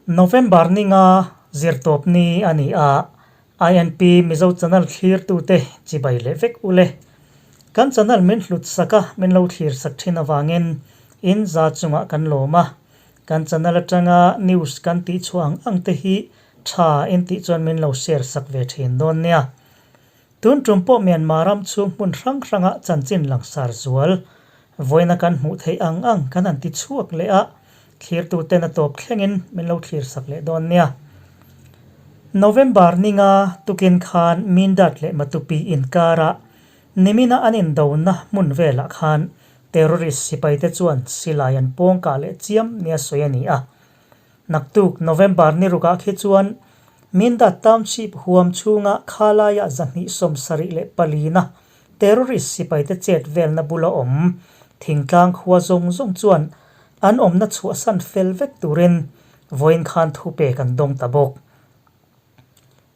November ni nga zirtawp ni a ni a, INP Mizo channel thlirtute chibai leh vek u le. Kan channel min hlut sak a, min lo thlir sak thin avangin in za chungah kan lawm a. Kan channel atanga news kan tih chhuah ang ang te hi tha in tih chuan min lo share sak ve thin dawn nia. Tun tum pawh Myanmar ram chhung hmun hrang hranga chanchin langsar zual vawiina kan hmuh theih ang ang kan han ti chhuak leh a, thlirtuten a tawp thlengin min lo thlir sak leh dawn nia. November ninga tukin khan Mindat leh Matupi inkarah nimina an indona hmun velah khan terrorist sipaite chuan silai an pawngkah leh chiam nia sawi a ni a. Naktuk November ni rukah khi chuan Mindat Township huam chhunga khalaiah 274 na terrorist sipaite chet velna bula awm thingtlang khua zawng zawng chuan an awmna chhuahsan fel vek turin vawiin khan thu pek an dawng ta bawk.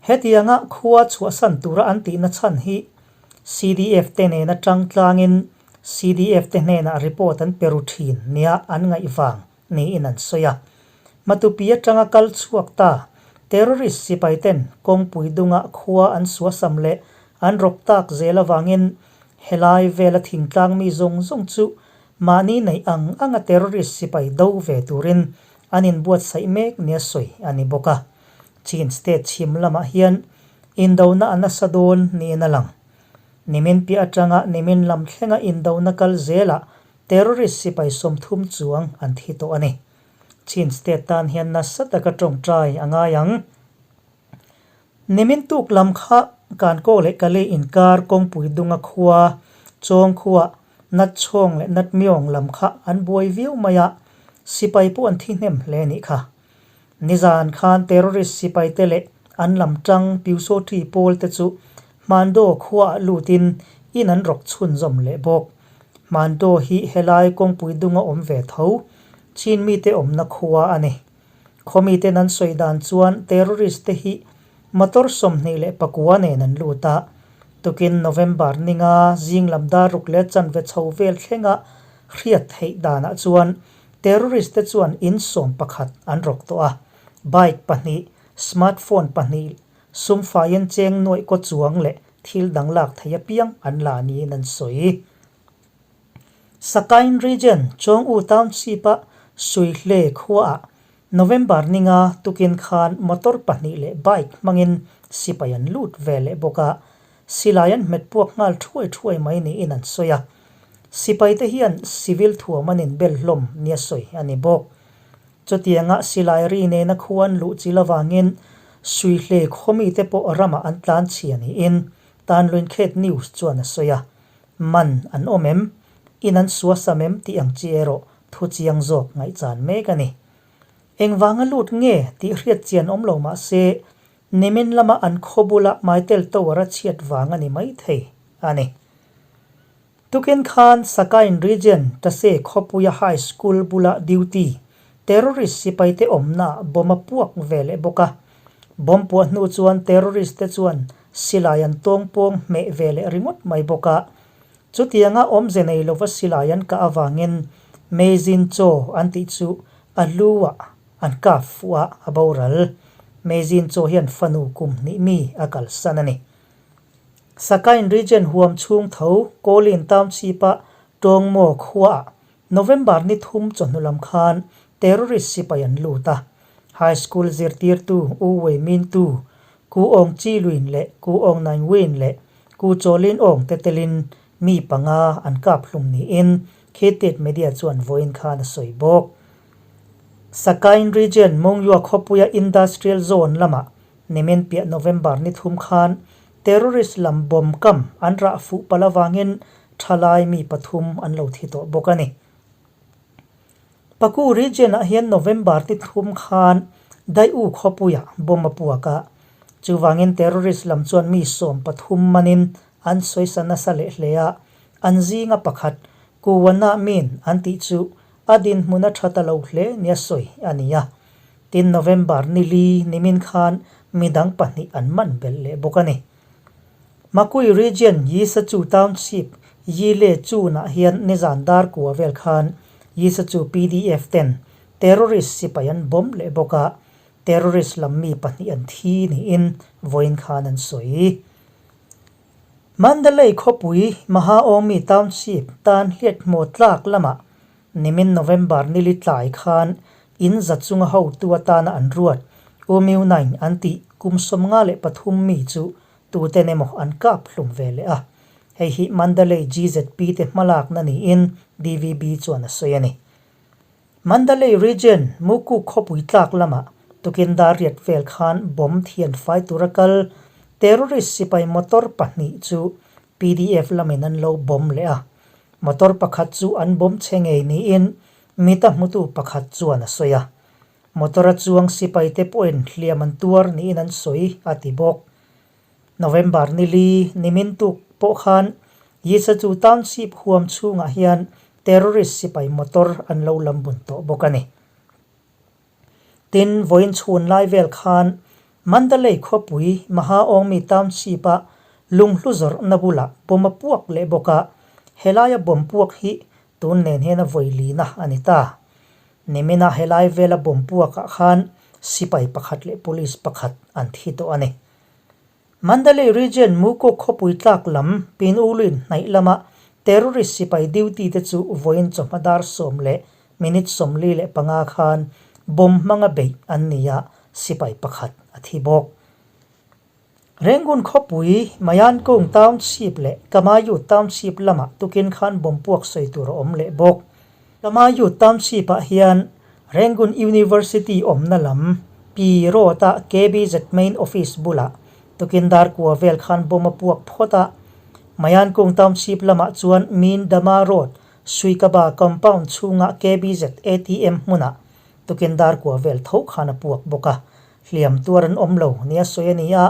Hetianga khua chhuahsan tura an tihna chhan hi CDF te nena tang tlangin CDF te hnenah report an pe ru thin nia an ngaih vang niin an sawi a. Matupi atanga kal chhuak ta terrorist sipai ten kawngpui dunga khua an suasam leh an rawk tak zel avangin helai vela thingtlang mi zawng zawng chu mahni neih ang anga terrorist sipai do ve turin an inbuatsaih mek nia sawi a ni bawk a. Chin state chhim lamah hian indona a nasa dawn niin a lang. Nimin piah atanga nimin lam thlenga indona kal zelah Terrorist sipai 30 chuang an thi tawh a ni. Chin state tan hian nasa taka tawngtai a ngai ang. Nimin tuk lam kha Kankaw leh Kalei inkar kawngpui dunga khua, Chawng khua, Natchhawng leh Natmiawng lam kha an buai viau mai a, sipai pawh an thi hnem hle nih kha. Nizan khan terrorist sipai te leh an lam tang Pyusawthi pawl te chu Hmandaw khuaah lutin in an rawk chhunzawm leh bawk. Hmandaw hi helai kawngpui dunga awm ve tho, Chin mite awmna khua a ni. Khaw miten an sawi dan chuan terrorist te hi motor 29 nen an lut a, tukin November ninga zing lam dar ruk leh chanve chho vel thlenga hriat theih danah chuan Terrorist te chuan in 11 an rawk tawh a, bike pahnih, smartphone pahnih, sum faiin cheng nuaih kaw chuang leh thil dang lak thei apiang an la niin an sawi. Sakain Region, Chawng-U Township-a Suihle khuaah November ninga tukin khan motor pahnih leh bike hmangin sipai an lut ve leh bawk a, silai an hmet puak nghal thuai thuai mai niin an sawi a. Sipaite hian civil thuam an inbel hlawm nia sawi a ni bawk. Chutianga silai ri nena khu an luh chil avangin Suihlei khawmite pawh ramah an tlan chhia niin Tanluinkhet News chuan a sawi a. Man an awm em? In an suasam em tih ang chi erawh thu chiang zawk ngaihchan mek a ni. Engvanga lut nge tih hriat chian awm lo mah se, nimin lama an khaw bula Maitel Tower a chhiat vang a ni mai thei a ni. Tukin khan Sakain Region Tase khawpuia High School bula duty terrorist sipaite awmna bomb a puak ve leh bawk a. Bomb puah hnu chuan terrorist te chuan silai an tawng pawng hmeh ve leh ringawt mai bawk a. Chutianga awmze nei lova silai an kah avangin Meizin chaw an tih chu a lu ah an kap fuh a, a boral. Meizin chaw hian fanu kum hnih mi a kalsan a ni. Sakain Region huam chhung tho Kawlin Township-a Tawngmaw khuaah November ni thum chawhnu lam khan terrorist sipai an lut a. High School zirtirtu U Wei Min Tu, Ku Aung Chi Lwin leh Ku Aung Naing Win leh Ku Chaw Lin Aung te telin mi panga an kap hlum niin Khit Media chuan vawiin khan a sawi bawk. Sakain Region Mongyua khawpuia Industrial Zone lamah nimin piah November ni thum khan terrorist lam bomb kam an rah fuh palh avangin thalai mi pathum an lo thi tawh bawk a ni. Paku Region ah hian November ni thum khan Daiu khawpuia bomb a puak a, chuvangin terrorist lam chuan mi 13 manin an sawisa nasa leh hle a, an zinga pakhat Kuwana Min an tih chu a dinhmun a tha ta lo hle nia sawi a ni a. Tin November ni li nimin khan midang pahnih an man belh leh bawk a ni. Makui Region Yisachu Township Yile Chunah hian nizan dar kua vel khan Yisachu PDF ten terrorist sipai an bomb leh bawk a. terrorist lam mi pahnih an thi niin vawiin khan an sawi. Mandalay khawpui Mahaomi Township tan hliathmaw tlak lamah nimin November nili tlai khan in za chunga hotu atana an ruat U Myu Naing an tih kum 53 mi chu tuten emaw an kap hlum ve leh a. Hei hi Mandalay GZP te hmalakna niin DVB chuan a sawi a ni. Mandalay Region, Mukuk khawpui tlak lamah tukin dar riat vel khan bomb thian fai tura kal terrorist sipai motor pahnih chu PDF lamin an lo bomb leh a. Motor pakhat chu an bomb chhe ngei niin mita hmutu pakhat chuan a sawi a. Motor a chuang sipaite pawhin hliam an tuar niin an sawi a ti bawk. November ni li nimin tuk pawh khan Yisachu Township huam chhungah hian terrorist sipai motor an lo lam bun tawh bawk a ni. Tin, vawiin chhun lai vel khan Mandalay khawpui Mahaawngmi Township-a lunghlu zawrhna bulah bomb a puak leh bawk a, helaia bomb puak hi tun nen hian a vawi lina a ni ta. Nimina helai vela bomb puakah khan sipai pakhat leh police pakhat an thi tawh a ni. Mandalay Region Mukok khawpui tlak lam Pinuluin hnaih lama terrorist sipai duty te chu vawiin chawhma dar sawm leh minute 45 khan bomb hmanga beih an ni a, sipai pakhat a thi bawk. Rangoon khawpui Mayankung Township leh Kamayu Township lamah tukin khan bomb puak sawi tur a awm leh bawk. Kamayu Township-ah hian Rangoon University awmna lam Pi Road-a KBZ Main Office bulah tukin dar kua vel khan bomb a puak phawt a. Mayankung Township lamah chuan Min Dama Road, Suikaba Compound chhunga KBZ ATM hmunah tukin dar kua vel tho khan a puak bawk a. Hliam tuar an awm lo nia sawi a ni a,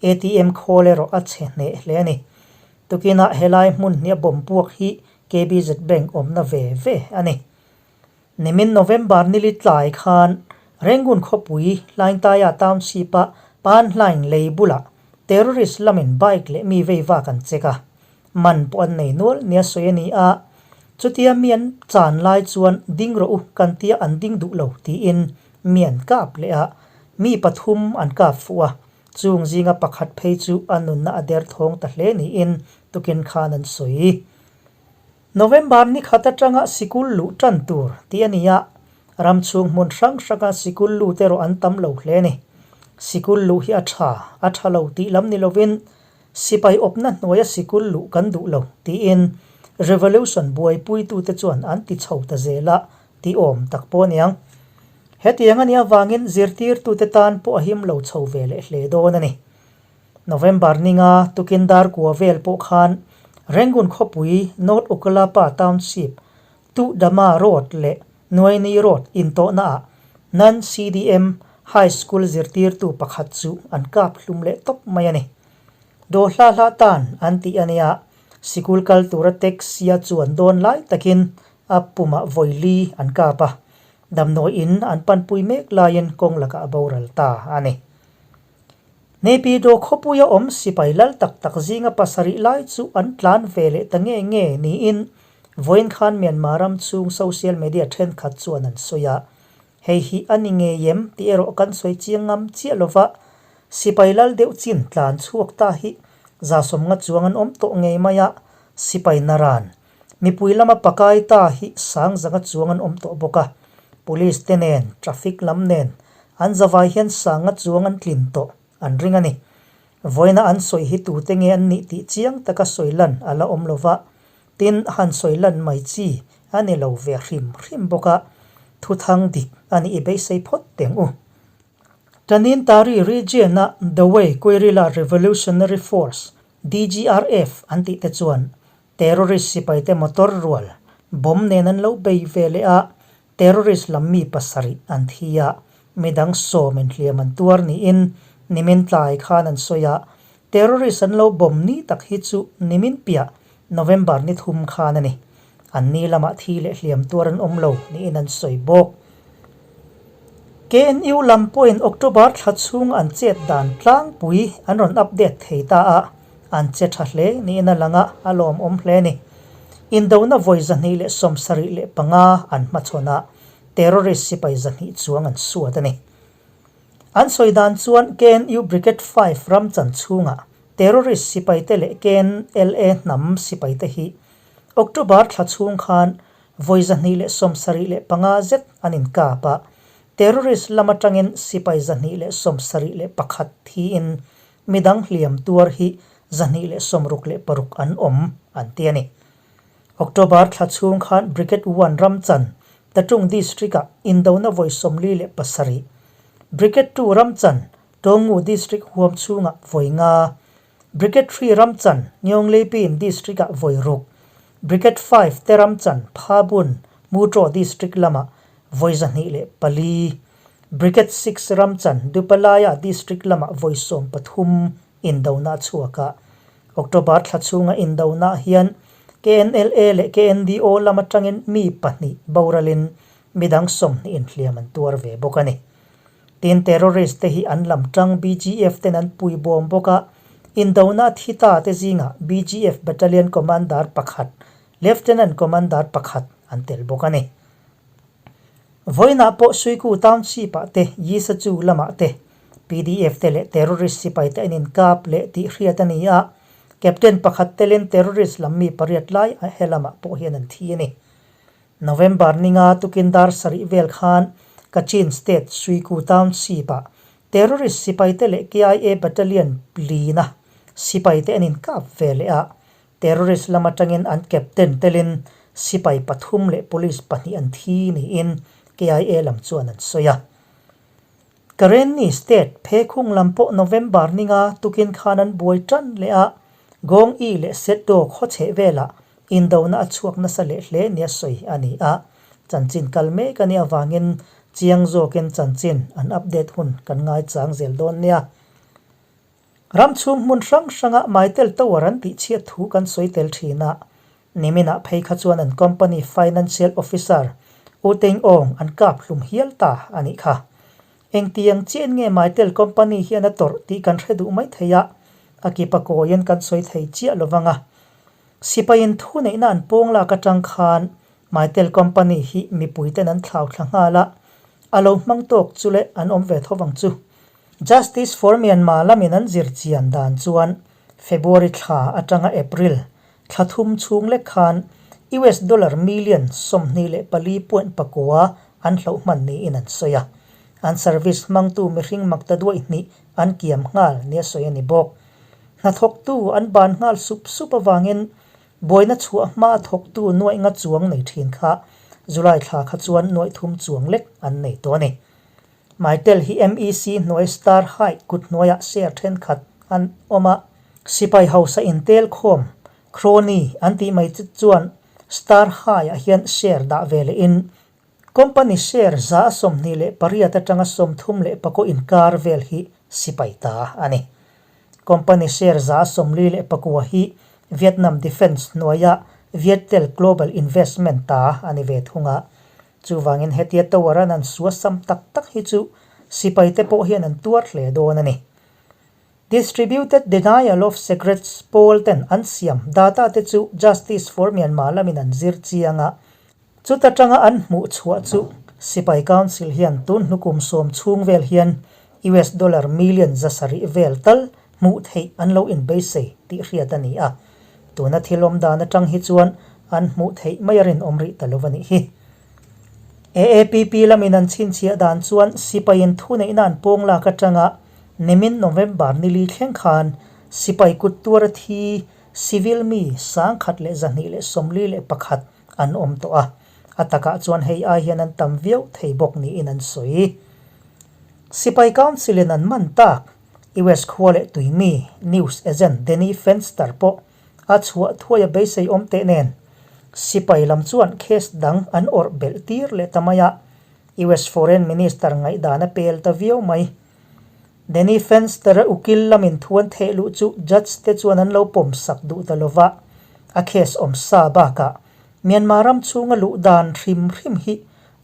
ATM khawl erawh a chhe hneh hle a ni. Tukinah helai hmun hnia bomb puak hi KBZ Bank awmna ve ve a ni. Nimin November nili tlai khan Rangoon khawpui Hlaingtaia Township-a Pan Hlaing lei bulah terrorist lamin bike leh mi vei vak an check a, man pawh an nei nual nia sawi a ni a, chutia mi an chan lai chuan ding rawh u kan tia an ding duh lo tiin mi an kap leh a, mi pathum an kap fuh a, chung zinga pakhat phei chu a nunna a der thawng ta hle niin tukin khan an sawi. November ni khat atanga sikul luh tan tur tih a ni a, ram chhung hmun hrang hranga sikul lut erawh an tam lo hle a ni. Sikul luh hi a tha, a tha lo tih lam ni lovin Sipai awpna hnuaia sikul luh kan duh lo, tiin Revolution buaipuitute chuan an ti chho ta zel a, ti awm tak pawh a niang. Hetiang a nih avangin zirtirtute tan pawh a him lo chho ve leh hle dawn a ni. November ninga tukin dar kua vel pawh khan Rangoon khawpui North Okkalapa Township, Tuhdama Road leh Nuaini Road intawhnaah Non-CDM High School zirtirtu pakhat chu an kap hlum leh tawp mai a ni. Daw hla hla tan an tih a nia, sikul kal tura taxi a chuan dawn lai takin a pumah vawi li an kap a, damdawi in an panpui mek laiin kawng lakah a boral ta a ni. Naypyidaw khawpuia awm sipai lal tak tak zinga pasarih lai chu an tlan ve leh ta nge nge niin vawiin khan Myanmar ram chhung social media thenkhat chuan an sawi a. Hei hi a ni ngei em tih erawh kan sawi chiang ngam chiah lova, sipai lal deuh chin tlan chhuak ta hi zasawmnga chuang an awm tawh ngei mai a, sipai naran mipui lama pakai ta hi sang zanga chuang an awm tawh bawk a, police te nen traffic lam nen an zavai hian sanga chuang an tlin tawh an ring a ni. Vawiina an sawi hi tute nge an nih tih chiang taka sawi lan a la awm lova, Tin, han sawi lan mai chi a ni lo ve hrim hrim bawk a, thuthang dik a nih i beisei phawt teng u. Tanintari region-a Dawei Guerrilla Revolutionary Force, DGRF, an tih te chuan terrorist sipaite motor rual bomb nen an lo bei ve leh a, Terrorist lam mi pasarih an thi a, midang sawm inhliam an tuar niin nimin tlai khan an sawi a, terrorist an lo bomb ni tak hi chu nimin piah November ni thum khan a ni. An ni lamah thi leh hliam tuar an awm lo niin an sawi bawk. KNU lam pawhin October thla chhung an chet dan tlangpui an rawn update thei ta a, An che tha hle niin a lang a, a lawmawm hle a ni. Indona vawi 275 an hmachhawn a, terrorist sipai 200 chuang an suat a ni. An sawi dan chuan KNU Brigade 5 ram chan chhungah terrorist sipaite leh KNLA hnam sipaite hi October thla chhung khan vawi 275 zet an inkap a, terrorist lam atangin sipai 271 thiin midang hliam tuar hi 266 an awm an ti a ni. October thla chhung khan Brigade One ram chan Tatung District-ah indona vawi 47, Brigade 2 ram chan Taungngu District huam chhungah vawi nga, Brigade 3 ram chan Nyaungleipin District-ah vawi ruk, Brigade 5 te ram chan Phabun, Mutraw District lamah vawi 204, Brigade 6 ram chan Dupalaya District lamah vawi 13 indona a chhuak a. October thla chhunga indona hian KNLA leh KNDO lam atangin mi pahnih boralin midang 20 inhliam an tuar ve bawk a ni. Tin, terrorist te hi an lam tang BGF ten an pui bawm bawk a, indona thi ta te zingah BGF Battalion Commander pakhat, Lieutenant Commander pakhat an tel bawk a ni. Vawiinah pawh Suiku Township-ah te, Yisachu lamah te PDF te leh terrorist sipai te an inkap leh tih hriat a ni a, Captain pakhat telin terrorist lam mi pariat lai he lamah pawh hian an thi a ni. November ninga tukin dar sarih vel khan Kachin State Suiku Township-ah terrorist sipai te leh KIA Battalion lina sipai te an inkap ve leh a, Terrorist lam atangin an captain telin sipai pathum leh police pahnih an thi niin KIA lam chuan an sawi a. Karenni State phekhung lam pawh November ninga tukin khan an buai tan leh a, Gong-i leh Setdaw khaw chheh velah indona a chhuak nasa leh hle nia sawi a ni a, chanchin kal mek a nih avangin chiang zawkin chanchin an update hun kan ngaichang zel dawn nia. Ram chhung hmun hrang hranga Mytel Tower an tih chhiat thu kan sawi tel thin a, niminah phei kha chuan an company financial officer U Teng Aung an kap hlum hial ta a nih kha. Engtiang chian nge Mytel company hian a tawrh tih kan hre duh mai thei a, a kipa kawiin kan sawi thei chiah lo vang a. Sipaiin thu neihna an pawng lak atang khan Mytel company hi mipuiten an thlau thla nghal a, a lo hmang tawk chu le an awm ve tho vang chu. Justice for Myanmar lamin an zir chian dan chuan February thla atanga April thla thum chhung lek khan US dollar million 24.9 an hloh hman niin an sawi a. An service hmangtu mihring makta duaih hnih an kiam nghal nia sawi a ni bawk. Hnathawktu an ban nghal sup sup avangin buaina chhuah hma thawktu nuaih nga chuang nei thin kha July thla kha chuan nuaih thum chuang lek an nei tawh a ni. Mytel hi MEC hnuai Star High kut hnuaiah share thenkhat an awm a, sipai hausa intel khawm, crony, an tih mai chuan Star High-ah hian share dah ve lehin company share 28 atanga 34 inkar vel hi sipai ta a ni. Company share 49 hi Vietnam Defence hnuaia Viettel Global Investment ta a ni ve thung a. Chuvangin hetia tower an an suasam tak tak hi chu sipai te pawh hian an tuar hle dawn a ni. Distributed Denial of Secrets pawl ten an siam data te chu Justice for Myanmar lamin an zir chiang a, chuta tanga an hmuh chhuah chu Sipai Council hian tun hnukum sawm chhung vel hian US dollar million 700 vel tal hmuh theih an lo inbeisei tih hriat a ni a. Tuna thil awm dan atang hi chuan an hmuh theih mai a rinawm rih ta lo a nih hi. AAPP lamin an chhinchhiah dan chuan sipaiin thuneihna an pawng lak atanga nimin November nili thleng khan sipai kut tuara thi civil mi 1141 an awm tawh a, a takah chuan hei ai hian an tam viau thei bawk niin an sawi. Sipai Council in an man tak US khua leh tuimi news agent Danny Fenster pawh a chhuah thuai a beisei awm teh nen sipai lam chuan case dang an awrh belh tir leh ta mai a, US Foreign Minister ngaihdan a pel ta viau mai. Danny Fenster-a ukil lamin thu an theh luh chu judge te chuan an lo pawm sak duh ta lova, a case awm sa bakah Myanmar ram chhunga luh dan hrim hrim hi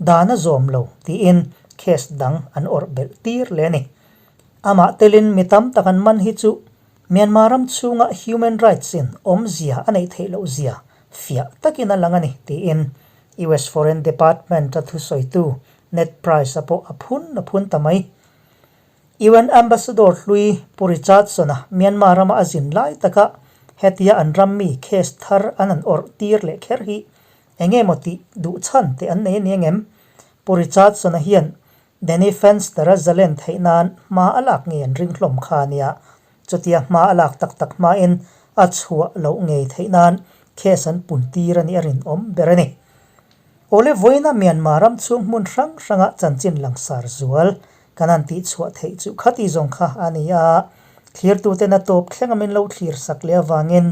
dan a zawm lo tiin case dang an awrh belh tir leh a ni. Amah telin mi tam tak an man hi chu Myanmar ram chhunga human rights in awmzia a neih theih loh zia fiah takin a lang a ni tiin US Foreign Department a thusawitu Ned Price a pawh a phun a phun ta mai. UN Ambassador hlui Pu Richardson-a Myanmar rama a zin lai taka hetia an ram mi case thar an han awrh tir leh kher hi eng nge maw tih duh chhan teh an nei a ni angem? Pu Richardson-a hian Danny Fenster-a zalen theih nan hma a lak ngei an ring hlawm kha a nia. Chutia hma a lak tak tak hmain a chhuah loh ngei theih nan case an pun tir a nih a rinawm ber a ni. Awle vawiina Myanmar ram chhung hmun hrang hranga chanchin langsar zual kan han tihchhuah theih chu khati zawng kha a ni a, thlirtuten a tawp thlenga min lo thlir sak leh avangin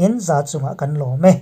in za chungah kan lawm e.